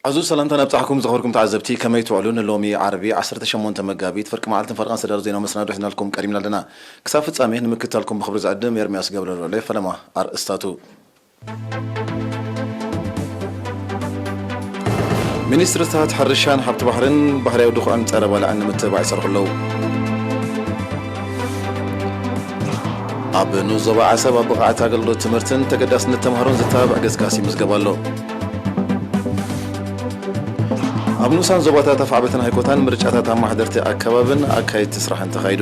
ኣዝዩ ሰላምታ ናብጻሕኩም ዝኸበርኩም ተዓዘብቲ፣ ከመይ ትውዕሉ? ንሎሚ ዓርቢ ዓሰርተ ሸሞንተ መጋቢት ፍርቂ መዓልትን ፈረቓን ዝተዳለወ ዜናዊ መሰናዶ ሒዝናልኩም ቀሪብና ኣለና። ክሳብ ፍጻሜ ንምክትታልኩም ብኽብሪ ዝዕድም ኤርምያስ ገብረልዑል እየ። ፈለማ ኣርእስታቱ። ሚኒስትርታት ሕርሻን ሃብቲ ባሕርን ባህርያዊ ድኹዕን ጸረ ባልዕን ንምትብባዕ ይሰርሑ ኣለዉ። ኣብ ንኡስ ዞባ ዓሰብ ኣብ ብቕዓት ኣገልግሎት ትምህርትን ተገዳስነት ተምሃሮን ዘተባብዕ ገስጋስ ይምዝገብ ኣሎ። ኣብ ንኡሳን ዞባታት ኣፍዓበትን ሃይኮታን ምርጫታት ኣማሕደርቲ ኣከባብን ኣካየድቲ ስራሕን ተኻይዱ።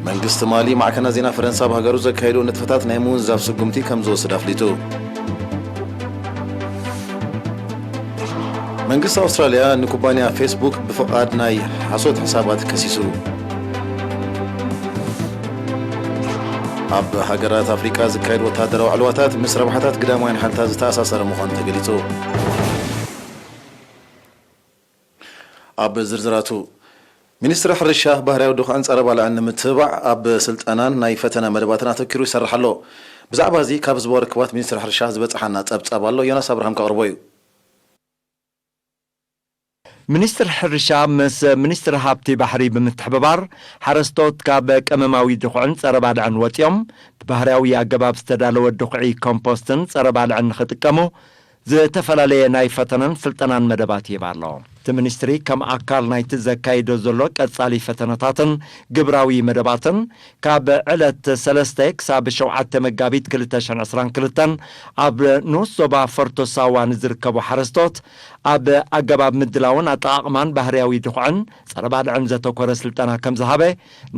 መንግስቲ ማሊ ማዕከናት ዜና ፈረንሳ ኣብ ሃገሩ ዘካየዶ ንጥፈታት ናይ ምውንዛፍ ስጉምቲ ከም ዝወስድ ኣፍሊጡ። መንግስቲ ኣውስትራልያ ንኩባንያ ፌስቡክ ብፍቓድ ናይ ሓሶት ሕሳባት ከሲሱ። ኣብ ሃገራት ኣፍሪቃ ዝካየድ ወተሃደራዊ ዕልዋታት ምስ ረብሓታት ግዳማውያን ሓይልታት ዝተኣሳሰረ ምዃኑ ተገሊጹ። ኣብ ዝርዝራቱ፣ ሚኒስትሪ ሕርሻ ባህርያዊ ድኹዕን ጸረ ባልዕን ንምትብባዕ ኣብ ስልጠናን ናይ ፈተነ መደባትን ኣተኪሩ ይሰርሕ ኣሎ። ብዛዕባ እዚ ካብ ህዝባዊ ርክባት ሚኒስትሪ ሕርሻ ዝበጽሓና ጸብጻብ ኣሎ፣ ዮናስ ኣብርሃም ከቕርቦ እዩ። ሚኒስትሪ ሕርሻ ምስ ሚኒስትሪ ሃብቲ ባሕሪ ብምትሕብባር፣ ሓረስቶት ካብ ቀመማዊ ድኹዕን ጸረ ባልዕን ወጺኦም ብባህርያዊ ኣገባብ ዝተዳለወ ድኹዒ ኮምፖስትን ጸረ ባልዕን ንኽጥቀሙ ዝተፈላለየ ናይ ፈተነን ስልጠናን መደባት ይህብ ኣሎ። እቲ ሚኒስትሪ ከም ኣካል ናይቲ ዘካይዶ ዘሎ ቀጻሊ ፈተነታትን ግብራዊ መደባትን፣ ካብ ዕለት ሰለስተ ክሳብ ሸውዓተ መጋቢት ክልተ ሽሕን ዕስራን ክልተን ኣብ ንኡስ ዞባ ፈርቶ ሳዋ ንዝርከቡ ሓረስቶት ኣብ ኣገባብ ምድላውን ኣጠቓቕማን ባህርያዊ ድኹዕን ጸረ ባልዕን ዘተኮረ ስልጠና ከም ዝሃበ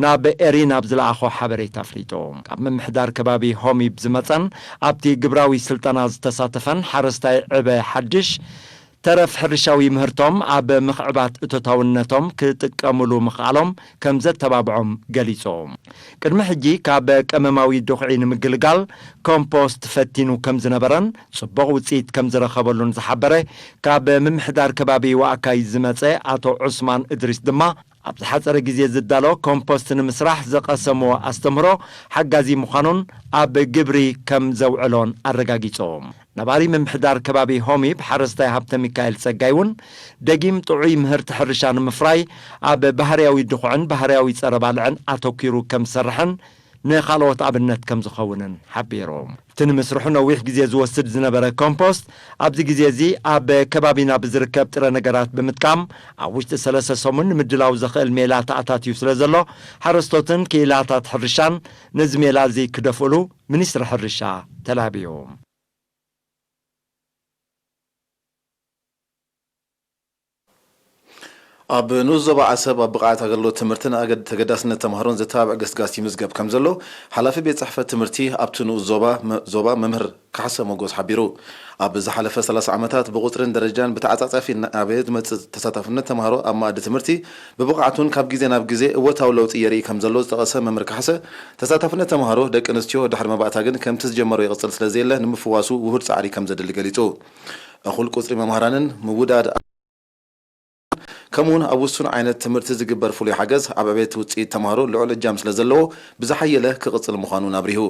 ናብ ኤሪን ኣብ ዝለኣኾ ሓበሬታ ኣፍሊጡ። ካብ ምምሕዳር ከባቢ ሆሚብ ዝመጸን ኣብቲ ግብራዊ ስልጠና ዝተሳተፈን ሓረስታይ ዕበ ሓድሽ፣ ተረፍ ሕርሻዊ ምህርቶም ኣብ ምኽዕባት እቶታውነቶም ክጥቀምሉ ምኽኣሎም ከም ዘተባብዖም ገሊጹ። ቅድሚ ሕጂ ካብ ቀመማዊ ድኹዒ ንምግልጋል ኮምፖስት ፈቲኑ ከም ዝነበረን ጽቡቕ ውጽኢት ከም ዝረኸበሉን ዝሓበረ ካብ ምምሕዳር ከባቢ ዋዕካይ ዝመጸ ኣቶ ዑስማን እድሪስ ድማ፣ ኣብ ዝሓጸረ ግዜ ዝዳሎ ኮምፖስት ንምስራሕ ዝቐሰምዎ ኣስተምህሮ ሓጋዚ ምዃኑን ኣብ ግብሪ ከም ዘውዕሎን ኣረጋጊጹ። ነባሪ ምምሕዳር ከባቢ ሆሚብ ሓረስታይ ሃብተ ሚካኤል ጸጋይ እውን፣ ደጊም ጥዑይ ምህርቲ ሕርሻ ንምፍራይ ኣብ ባህርያዊ ድኹዕን ባህርያዊ ጸረ ባልዕን ኣተኲሩ ከም ዝሰርሕን ንኻልኦት ኣብነት ከም ዝኸውንን ሓቢሩ። እቲ ንምስርሑ ነዊሕ ግዜ ዝወስድ ዝነበረ ኮምፖስት፣ ኣብዚ ግዜ እዚ ኣብ ከባቢና ብዝርከብ ጥረ ነገራት ብምጥቃም፣ ኣብ ውሽጢ ሰለስተ ሰሙን ንምድላው ዘኽእል ሜላ ተኣታትዩ ስለ ዘሎ፣ ሓረስቶትን ክኢላታት ሕርሻን ነዚ ሜላ እዚ ክደፍእሉ ሚኒስትሪ ሕርሻ ተላብዩ። ኣብ ንኡስ ዞባ ዓሰብ ኣብ ብቕዓት ኣገልግሎት ትምህርትን ኣገድ-፣ ተገዳስነት ተምሃሮን ዘተባብዕ ገስጋስ ይምዝገብ ከም ዘሎ ሓላፊ ቤት ጽሕፈት ትምህርቲ ኣብቲ ንኡስ ዞባ መ-፣ ዞባ መምህር ካሕሰ ሞጎስ ሓቢሩ። ኣብ ዝሓለፈ ሰላሳ ዓመታት ብቑጽርን ደረጃን ብተዓጻጻፊ እናዓበየ ዝመጽእ ተሳታፍነት ተምሃሮ ኣብ መኣዲ ትምህርቲ ብብቕዓቱን ካብ ግዜ ናብ ግዜ እወታዊ ለውጢ የርኢ ከም ዘሎ ዝጠቐሰ መምህር ካሕሰ፣ ተሳታፍነት ተምሃሮ ደቂ ኣንስትዮ ድሕሪ መባእታ ግን ከምቲ ዝጀመሮ ይቕጽል ስለ ዘየለ ንምፍዋሱ ውሁድ ጻዕሪ ከም ዘድሊ ገሊጹ። እኹል ቁጽሪ መምህራንን ምውዳድ ከምኡውን ኣብ ውሱን ዓይነት ትምህርቲ ዝግበር ፍሉይ ሓገዝ ኣብ ዕቤት ውጽኢት ተምሃሮ ልዑል እጃም ስለ ዘለዎ ብዝሓየለ ክቕጽል ምዃኑን ኣብሪሁ።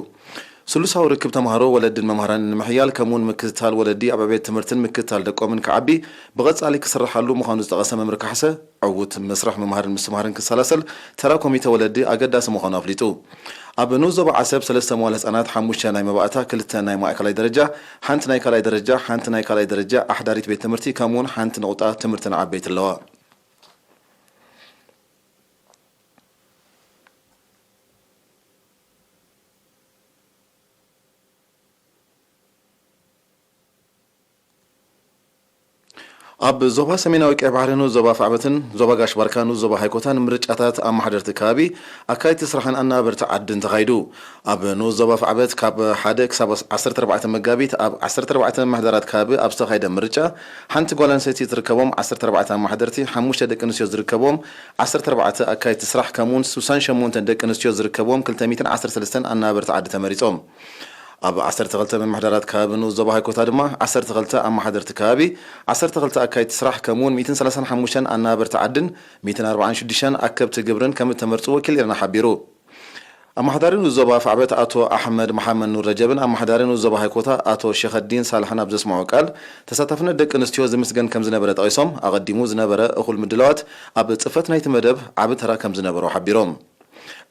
ስሉሳዊ ርክብ ተምሃሮ፣ ወለድን መምህራንን ንምሕያል ከምኡውን ምክትታል ወለዲ ኣብ ዕቤት ትምህርትን ምክትታል ደቆምን ክዓቢ ብቐጻሊ ክስርሓሉ ምዃኑ ዝጠቐሰ መምህር ካሕሰ፣ ዕዉት መስርሕ ምምሃርን ምስትምሃርን ክሰላሰል ተራ ኮሚተ ወለዲ ኣገዳሲ ምዃኑ ኣፍሊጡ። ኣብ ንኡስ ዞባ ዓሰብ ሰለስተ መዋለ ህጻናት፣ ሓሙሽተ ናይ መባእታ፣ ክልተ ናይ ማእከላይ ደረጃ፣ ሓንቲ ናይ ካልኣይ ደረጃ፣ ሓንቲ ናይ ካልኣይ ደረጃ ኣሕዳሪት ቤት ትምህርቲ፣ ከምኡውን ሓንቲ ንቑጣ ትምህርትን ዓበይቲ ኣለዋ። ኣብ ዞባ ሰሜናዊ ቀይ ባሕሪ ንኡስ ዞባ ኣፍዓበትን ዞባ ጋሽ ባርካ ንኡስ ዞባ ሃይኮታን ምርጫታት ኣመሓደርቲ ከባቢ፣ ኣካየድቲ ስራሕን ኣነባበርቲ ዓድን ተኻይዱ። ኣብ ንኡስ ዞባ ኣፍዓበት ካብ ሓደ ክሳብ ዓሰርተ ኣርባዕተ መጋቢት ኣብ ዓሰርተ ኣርባዕተ ምምሕዳራት ከባቢ ኣብ ዝተኻየደ ምርጫ፣ ሓንቲ ጓል ኣንስተይቲ ዝርከቦም ዓሰርተ ኣርባዕተ ኣመሓደርቲ፣ ሓሙሽተ ደቂ ኣንስትዮ ዝርከቦም ዓሰርተ ኣርባዕተ ኣካየድቲ ስራሕ፣ ከምኡውን ስሳን ሸሞንተ ደቂ ኣንስትዮ ዝርከቦም ክልተ ሚእትን ዓሰርተ ሰለስተን ኣነባበርቲ ዓዲ ተመሪጾም። ኣብ ዓሰርተ ክልተ ምምሕዳራት ከባቢ ንኡስ ዞባ ሃይኮታ ድማ ዓሰርተ ክልተ ኣመሓደርቲ ከባቢ፣ ዓሰርተ ክልተ ኣካየድቲ ስራሕ፣ ከምኡውን ሚእትን ሰላሳን ሓሙሽተን ኣነባበርቲ ዓድን ሚእትን ኣርባዓን ሽዱሽተን ኣከብቲ ግብርን ከም እተመርጹ ወኪል ኤረና ሓቢሩ። ኣመሓዳሪ ንኡስ ዞባ ኣፍዓበት ኣቶ ኣሕመድ መሓመድ ኑር ረጀብን ኣመሓዳሪ ንኡስ ዞባ ሃይኮታ ኣቶ ሸኸዲን ሳልሕን ኣብ ዘስምዖ ቃል፣ ተሳታፍነት ደቂ ኣንስትዮ ዝምስገን ከም ዝነበረ ጠቒሶም፣ ኣቐዲሙ ዝነበረ እኹል ምድላዋት ኣብ ጽፈት ናይቲ መደብ ዓቢ ተራ ከም ዝነበሮ ሓቢሮም።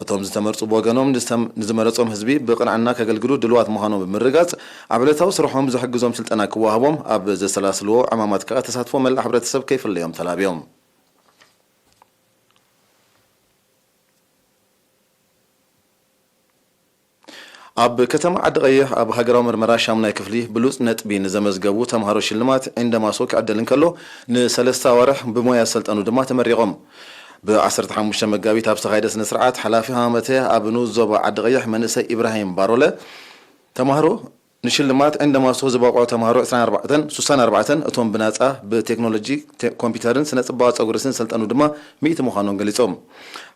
እቶም ዝተመርጹ ብወገኖም ንዝተም-፣ ንዝመረጾም ህዝቢ ብቕንዕና ከገልግሉ ድልዋት ምዃኖም ብምርጋጽ፣ ኣብ ዕለታዊ ስርሖም ዝሕግዞም ስልጠና ክወሃቦም፣ ኣብ ዘሰላስልዎ ዕማማት ከኣ ተሳትፎ መላእ ሕብረተሰብ ከይፍለዮም ተላብዮም። ኣብ ከተማ ዓዲ ቀይሕ ኣብ ሃገራዊ ምርመራ ሻሙናይ ክፍሊ ብሉጽ ነጥቢ ንዘመዝገቡ ተምሃሮ ሽልማት ዒንደማሶ ክዕደል እንከሎ፣ ንሰለስተ ኣዋርሕ ብሞያ ዝሰልጠኑ ድማ ተመሪቖም። ብ15 መጋቢት ኣብ ዝተኻየደ ስነ ስርዓት፣ ሓላፊ ሃማመተ ኣብ ንኡስ ዞባ ዓዲ ቀይሕ መንእሰይ ኢብራሂም ባሮለ፣ ተምሃሮ ንሽልማት ዒንደማሶ ዝበቕዑ ተምሃሮ ዕስራን ኣርባዕተን፣ ስሳን ኣርባዕተን፣ እቶም ብናጻ ብቴክኖሎጂ ቴ-፣ ኮምፒውተርን ስነ ጽባቐ ጸጉሪ ርእስን ዝሰልጠኑ ድማ ሚእቲ ምዃኖም ገሊጾም።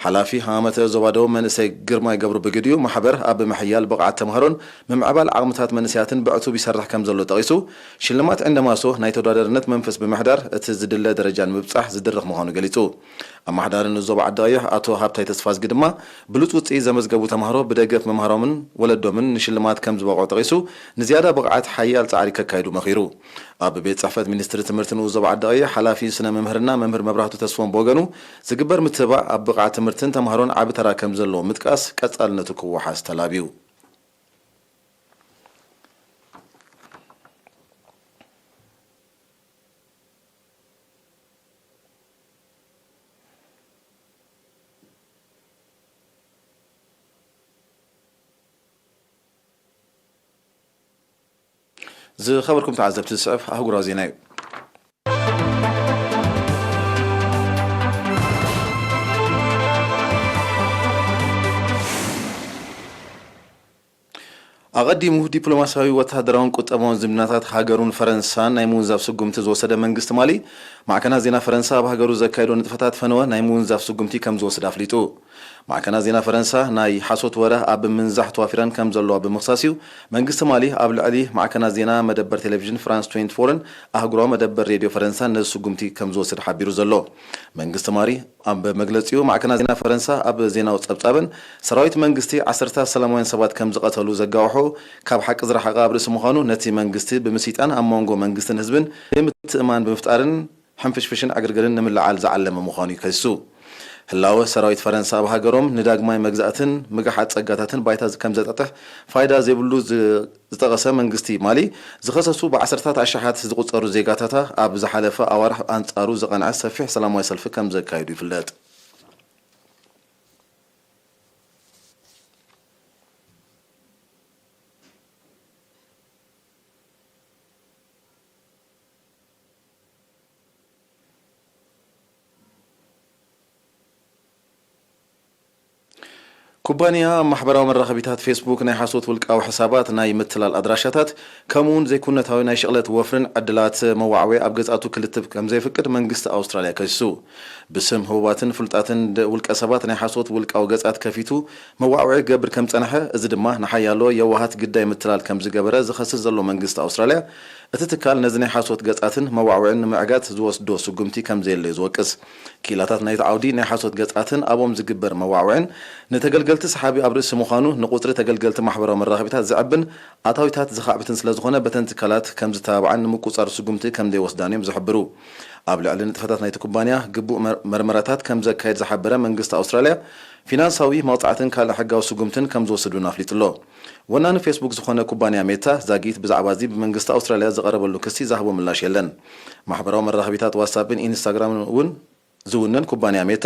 ሓላፊ ሃማመተ ዞባ ደቡብ መንእሰይ ግርማይ ገብሩ ብግዲኡ፣ ማሕበር ኣብ ምሕያል ብቕዓት ተምሃሮን ምምዕባል ዓቕምታት መንእሰያትን ብዕቱብ ይሰርሕ ከም ዘሎ ጠቒሱ፣ ሽልማት ዒንደማሶ ናይ ተወዳዳርነት መንፈስ ብምሕዳር እቲ ዝድለ ደረጃ ንምብጻሕ ዝድርኽ ምዃኑ ገሊጹ። ኣመሓዳሪ ንኡስ ዞባ ዓዲ ቀይሕ ኣቶ ሃብታይ ተስፋዝጊ ድማ፣ ብሉጽ ውጽኢት ዘመዝገቡ ተምሃሮ ብደገፍ መምሃሮምን ወለዶምን ንሽልማት ከም ዝበቕዑ ጠቒሱ፣ ንዝያዳ ብቕዓት ሓያል ጻዕሪ ከካይዱ መኺሩ። ኣብ ቤት ጽሕፈት ሚኒስትሪ ትምህርቲ ንኡስ ዞባ ዓዲ ቀይሕ ሓላፊ ስነ መምህርና መምህር መብራህቱ ተስፎም ብወገኑ፣ ዝግበር ምትብባዕ ኣብ ብቕዓት ትምህርትን ተምሃሮን ዓቢ ተራ ከም ዘለዎ ምጥቃስ ቀጻልነቱ ክወሓስ ተላብዩ። ዝኸበርኩም ተዓዘብቲ፣ ዝስዕብ ኣህጉራዊ ዜና እዩ። ኣቐዲሙ፣ ዲፕሎማስያዊ፣ ወተሃደራውን ቁጠባውን ዝምድናታት ሃገሩን ፈረንሳን ናይ ምውንዛፍ ስጉምቲ ዝወሰደ መንግስቲ ማሊ፣ ማዕከናት ዜና ፈረንሳ ኣብ ሃገሩ ዘካየዶ ንጥፈታት ፈነወ ናይ ምውንዛፍ ስጉምቲ ከም ዝወስድ ኣፍሊጡ። ማዕከናት ዜና ፈረንሳ ናይ ሓሶት ወረ ኣብ ምንዛሕ ተዋፊረን ከም ዘለዋ ብምኽሳስ እዩ፣ መንግስቲ ማሊ ኣብ ልዕሊ ማዕከናት ዜና መደበር ቴሌቪዥን ፍራንስ ትዌንቲ ፎርን ኣህጉራዊ መደበር ሬድዮ ፈረንሳን ነዚ ስጉምቲ ከም ዝወስድ ሓቢሩ ዘሎ። መንግስቲ ማሊ ኣብ መግለጺኡ፣ ማዕከናት ዜና ፈረንሳ ኣብ ዜናዊ ጸብጻበን፣ ሰራዊት መንግስቲ ዓሰርታት ሰላማውያን ሰባት ከም ዝቐተሉ ዘጋውሖ፣ ካብ ሓቂ ዝረሓቐ ኣብ ርእሲ ምዃኑ፣ ነቲ መንግስቲ ብምስይጣን ኣብ መንጎ መንግስትን ህዝብን ዘይምትእምማን ብምፍጣርን ሕንፍሽፍሽን ዕግርግርን ንምልዓል ዝዓለመ ምዃኑ እዩ ከሲሱ። ህላወ ሰራዊት ፈረንሳ ኣብ ሃገሮም ንዳግማይ መግዛእትን ምግሓጥ ጸጋታትን ባይታ ከም ዘጣጥሕ ፋይዳ ዘይብሉ ዝ-፣ ዝጠቐሰ መንግስቲ ማሊ፣ ዝኸሰሱ ብዓሰርታት ኣሽሓት ዝቑጸሩ ዜጋታታ ኣብ ዝሓለፈ ኣዋርሕ ኣንጻሩ ዝቐንዐ ሰፊሕ ሰላማዊ ሰልፊ ከም ዘካየዱ ይፍለጥ። ኩባንያ ማሕበራዊ መራኸቢታት ፌስቡክ ናይ ሓሶት ውልቃዊ ሕሳባት፣ ናይ ምትላል ኣድራሻታት፣ ከምኡውን ዘይኩነታዊ ናይ ሽቕለት ወፍርን ዕድላት መዋዕውዒ ኣብ ገጻቱ ክልጥፍ ከም ዘየፍቅድ መንግስቲ ኣውስትራልያ ከሲሱ። ብስም ህቡባትን ፍሉጣትን ደ-፣ ውልቀ ሰባት ናይ ሓሶት ውልቃዊ ገጻት ከፊቱ መዋዕውዒ ክገብር ከም ዝጸንሐ፣ እዚ ድማ ንሓያሎ የዋሃት ግዳይ ምትላል ከም ዝገበረ ዝኸስስ ዘሎ መንግስቲ ኣውስትራልያ፣ እቲ ትካል ነዚ ናይ ሓሶት ገጻትን መዋዕውዒን ንምዕጋት ዝወስዶ ስጉምቲ ከም ዘየለዩ ዝወቅስ። ክኢላታት ናይቲ ዓውዲ ናይ ሓሶት ገጻትን ኣብኦም ዝግበር መዋዕውዒን ንተገልገልቲ ሰሓቢ ኣብ ርእሲ ምዃኑ፣ ንቁጽሪ ተገልገልቲ ማሕበራዊ መራኸቢታት ዘዕብን ኣታዊታት ዘኻዕብትን ስለ ዝኾነ፣ በተን ትካላት ከም ዝተባብዓን ንምቁጽጻር ስጉምቲ ከም ዘይወስዳን እዮም ዝሕብሩ። ኣብ ልዕሊ ንጥፈታት ናይቲ ኩባንያ ግቡእ መር-፣ መርመራታት ከም ዘካየድ ዝሓበረ መንግስቲ ኣውስትራልያ፣ ፊናንሳዊ መቕጻዕትን ካልእ ሕጋዊ ስጉምትን ከም ዝወስድ እውን ኣፍሊጡ ኣሎ። ወናኒ ፌስቡክ ዝኾነ ኩባንያ ሜታ፣ ዛጊት ብዛዕባ እዚ ብመንግስቲ ኣውስትራልያ ዝቐረበሉ ክሲ ዝሃቦ ምላሽ የለን። ማሕበራዊ መራኸቢታት ዋትሳፕን ኢንስታግራምን እውን ዝውነን ኩባንያ ሜታ፣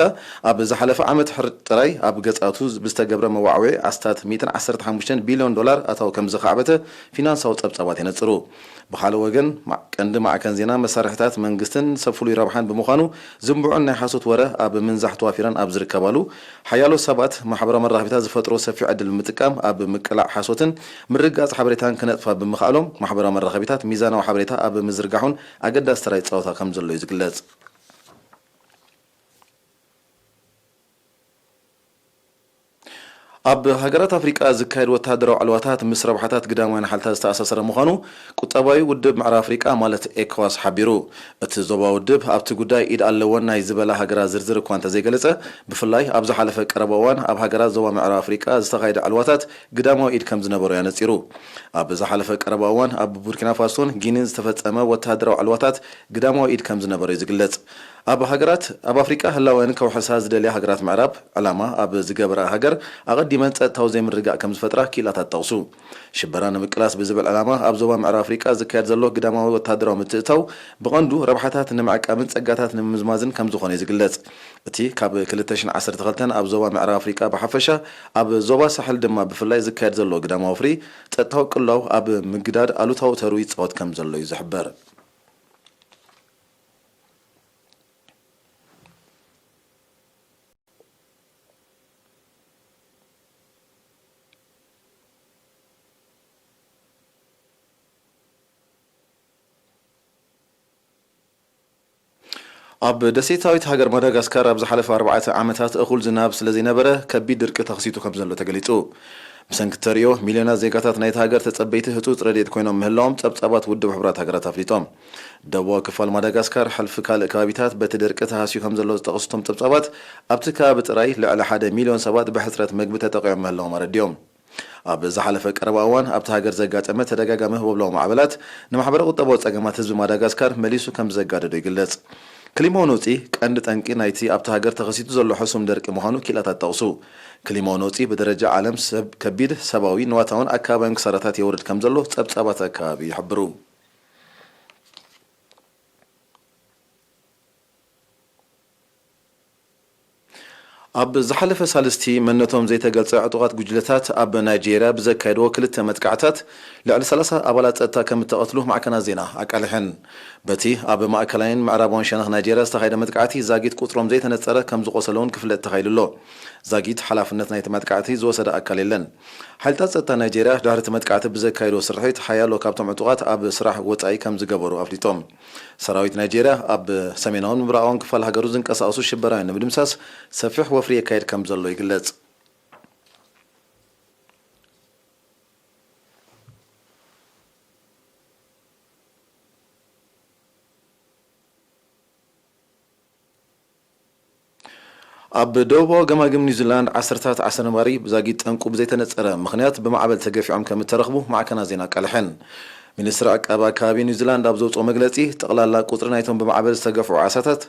ኣብ ዝሓለፈ ዓመት ሕር ጥራይ ኣብ ገጻቱ ብዝተገብረ መዋዕውዒ ኣስታት ሚእትን ዓሰርተ ሓሙሽተን ቢልዮን ዶላር ኣታዊ ከም ዘኻዕበተ ፊናንሳዊ ጸብጻባት የነጽሩ። ብኻልእ ወገን፣ ማ-፣ ቀንዲ ማዕከን ዜና መሳርሕታት መንግስትን ሰብ ፍሉይ ረብሓን ብምዃኑ ዝንብዑን ናይ ሓሶት ወረ ኣብ ምንዛሕ ተዋፊረን ኣብ ዝርከባሉ፣ ሓያሎ ሰባት ማሕበራዊ መራኸቢታት ዝፈጥሮ ሰፊሕ ዕድል ብምጥቃም ኣብ ምቅላዕ ሓሶትን ምርግጋጽ ሓበሬታን ክነጥፋ ብምኽኣሎም፣ ማሕበራዊ መራኸቢታት ሚዛናዊ ሓበሬታ ኣብ ምዝርጋሑን ኣገዳሲ ተራ ይጻወታ ከም ዘሎ እዩ ዝግለጽ። ኣብ ሃገራት ኣፍሪቃ ዝካየድ ወተሃደራዊ ዕልዋታት ምስ ረብሓታት ግዳማውያን ሓይልታት ዝተኣሳሰረ ምዃኑ ቁጠባዊ ውድብ ምዕራብ ኣፍሪቃ ማለት ኤኮዋስ ሓቢሩ። እቲ ዞባ ውድብ ኣብቲ ጉዳይ ኢድ ኣለወን ናይ ዝበላ ሃገራት ዝርዝር እኳ እንተዘይገለጸ፣ ብፍላይ ኣብ ዝሓለፈ ቀረባ እዋን ኣብ ሃገራት ዞባ ምዕራብ ኣፍሪቃ ዝተኻየደ ዕልዋታት ግዳማዊ ኢድ ከም ዝነበሮ ኣነጺሩ። ኣብ ዝሓለፈ ቀረባ እዋን ኣብ ቡርኪና ፋሶን ጊኒን ዝተፈጸመ ወተሃደራዊ ዕልዋታት ግዳማዊ ኢድ ከም ዝነበሮ እዩ ዝግለጽ። ኣብ ሃገራት ኣብ ኣፍሪቃ ህላወን ከውሕሳ ዝደልያ ሃገራት ምዕራብ ዕላማ ኣብ ዝገበራ ሃገር ኣቐዲመን ጸጥታዊ ዘይምርግጋእ ከም ዝፈጥራ ክኢላታት ጠቕሱ። ሽበራ ንምቅላስ ብዝብል ዕላማ ኣብ ዞባ ምዕራብ ኣፍሪቃ ዝካየድ ዘሎ ግዳማዊ ወተሃደራዊ ምትእታው ብቐንዱ ረብሓታት ንምዕቃብን ጸጋታት ንምምዝማዝን ከም ዝኾነ እዩ ዝግለጽ። እቲ ካብ ክልተ ሽሕን ዓሰርተ ክልተን ኣብ ዞባ ምዕራብ ኣፍሪቃ ብሓፈሻ ኣብ ዞባ ሳሕል ድማ ብፍላይ ዝካየድ ዘሎ ግዳማዊ ወፍሪ ጸጥታዊ ቅላው ኣብ ምግዳድ ኣሉታዊ ተሩ ይጻወት ከም ዘሎ እዩ ዝሕበር። ኣብ ደሴታዊት ሃገር ማዳጋስካር ኣብ ዝሓለፈ ኣርባዕተ ዓመታት እኹል ዝናብ ስለ ዘይነበረ ከቢድ ድርቂ ተኸሲቱ ከም ዘሎ ተገሊጹ። ብሰንኪ ተርእዮ ሚልዮናት ዜጋታት ናይቲ ሃገር ተጸበይቲ ህጹጽ ረድኤት ኮይኖም ምህላዎም ጸብጻባት ውድብ ሕቡራት ሃገራት ኣፍሊጦም። ደቡባዊ ክፋል ማዳጋስካር ሕልፊ ካልእ ከባቢታት በቲ ድርቂ ተሃስዩ ከም ዘሎ ዝጠቐሱ እቶም ጸብጻባት፣ ኣብቲ ከባቢ ጥራይ ልዕሊ ሓደ ሚልዮን ሰባት ብሕጽረት መግቢ ተጠቒዖም ምህላዎም ኣረዲኦም። ኣብ ዝሓለፈ ቀረባ እዋን ኣብቲ ሃገር ዘጋጠመ ተደጋጋሚ ህቦብላዊ ማዕበላት ንማሕበረ ቁጠባዊ ጸገማት ህዝቢ ማዳጋስካር መሊሱ ከም ዘጋደዶ ይግለጽ። ክሊማዊ ነውጺ ቀንዲ ጠንቂ ናይቲ ኣብቲ ሃገር ተኸሲቱ ዘሎ ሕሱም ደርቂ ምዃኑ ክኢላታት ጠቕሱ። ክሊማዊ ነውጺ ብደረጃ ዓለም ሰብ ከቢድ ሰብኣዊ፣ ንዋታውን ኣከባቢያውን ክሳራታት የውርድ ከም ዘሎ ጸብጻባት ኣከባቢ ይሕብሩ። ኣብ ዝሓለፈ ሳልስቲ መንነቶም ዘይተገልጸ ዕጡቓት ጉጅለታት ኣብ ናይጄርያ ብዘካየድዎ ክልተ መጥቃዕታት ልዕሊ ሰላሳ ኣባላት ጸጥታ ከም እተቐትሉ ማዕከናት ዜና ኣቃሊሐን። በቲ ኣብ ማእከላይን ምዕራባውን ሸነኽ ናይጄርያ ዝተኻየደ መጥቃዕቲ ዛጊት ቁጽሮም ዘይተነጸረ ከም ዝቖሰሉ እውን ክፍለጥ ተኻኢሉ ኣሎ። ዛጊት ሓላፍነት ናይቲ መጥቃዕቲ ዝወሰደ ኣካል የለን። ሓይልታት ጸጥታ ናይጄርያ ድሕሪ እቲ መጥቃዕቲ ብዘካየድዎ ስርሒት ሓያሎ ካብቶም ዕጡቓት ኣብ ስራሕ ወጻኢ ከም ዝገበሩ ኣፍሊጦም። ሰራዊት ናይጄርያ ኣብ ሰሜናውን ምብራቓውን ክፋል ሃገሩ ዝንቀሳቐሱ ሽበራውያን ንምድምሳስ ሰፊሕ ወፍሪ የካይድ ከም ዘሎ ይግለጽ። ኣብ ደቡባዊ ገማግም ኒውዚላንድ ዓሰርታት ዓሳ ነባሪ ብዛጊት ጠንቁ ብዘይተነጸረ ምኽንያት ብማዕበል ተገፊዖም ከም እተረኽቡ ማዕከናት ዜና ኣቃልሐን። ሚኒስትሪ ዕቃበ ኣከባቢ ኒውዚላንድ ኣብ ዘውፅኦ መግለፂ፣ ጠቕላላ ቁፅሪ ናይቶም ብማዕበል ዝተገፍዑ ዓሳታት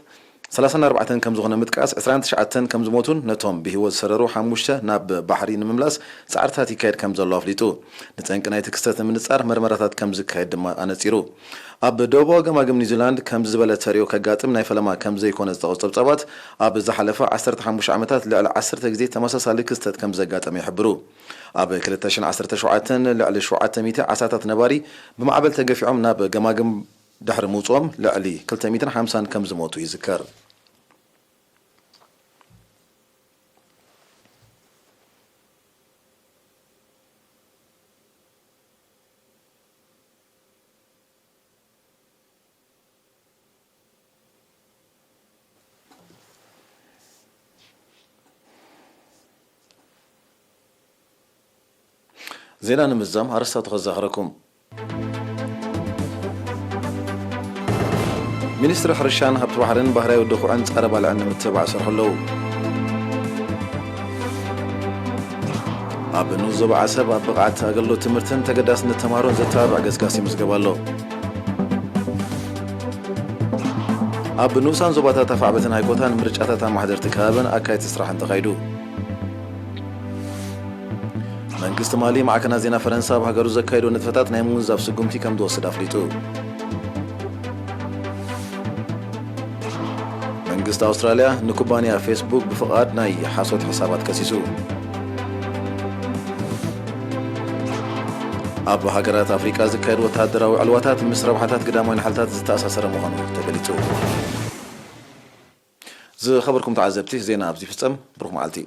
ሰላሳን ኣርባዕተን ከም ዝኾነ ምጥቃስ፣ ዕስራን ትሽዓተን ከም ዝሞቱን ነቶም ብህይወት ዝሰረሩ ሓሙሽተ ናብ ባሕሪ ንምምላስ ጻዕርታት ይካየድ ከም ዘሎ ኣፍሊጡ። ንጠንቂ ናይቲ ክስተት ንምንጻር መርመራታት ከም ዝካየድ ድማ ኣነጺሩ። ኣብ ደቡባዊ ገማግም ኒውዚላንድ ከምዚ ዝበለ ተርእዮ ከጋጥም ናይ ፈለማ ከም ዘይኮነ ዝጠቕሱ ጸብጻባት፣ ኣብ ዝሓለፈ ዓሰርተ ሓሙሽተ ዓመታት ልዕሊ ዓሰርተ ግዜ ተመሳሳሊ ክስተት ከም ዘጋጠመ ይሕብሩ። ኣብ ክልተ ሽሕን ዓሰርተ ሸውዓተን ልዕሊ ሸውዓተ ሚእቲ ዓሳታት ነባሪ ብማዕበል ተገፊዖም ናብ ገማግም ድሕሪ ምውጽኦም ልዕሊ ክልተ ሚእትን ሓምሳን ከም ዝሞቱ ይዝከር። ዜና ንምዝዛም ኣርእስታቱ ከዘኻኽረኩም። ሚኒስትሪ ሕርሻን ሃብቲ ባሕርን ባህርያዊ ድኹዕን ጸረ ባልዕን ንምትብባዕ ይሰርሑ ኣለዉ። ኣብ ንኡስ ዞባ ዓሰብ ኣብ ብቕዓት ኣገልግሎት ትምህርትን ተገዳስነት ተምሃሮን ዘተባብዕ ገስጋስ ይምዝገብ ኣሎ። ኣብ ንኡሳን ዞባታት ኣፋዕበትን ሃይኮታን ምርጫታት ኣማሕደርቲ ከባብን ኣካየድቲ ስራሕን ተኻይዱ። መንግስቲ ማሊ ማዕከናት ዜና ፈረንሳ ኣብ ሃገሩ ዘካየዶ ንጥፈታት ናይ ምውንዛፍ ስጉምቲ ከም ዝወስድ ኣፍሊጡ። መንግስቲ ኣውስትራልያ ንኩባንያ ፌስቡክ ብፍቓድ ናይ ሓሶት ሕሳባት ከሲሱ። ኣብ ሃገራት ኣፍሪቃ ዝካየድ ወተሃደራዊ ዕልዋታት ምስ ረብሓታት ግዳማውያን ሓይልታት ዝተኣሳሰረ ምዃኑ ተገሊጹ። ዝኸበርኩም ተዓዘብቲ፣ ዜና ኣብዚ ይፍጸም። ብሩኽ መዓልቲ።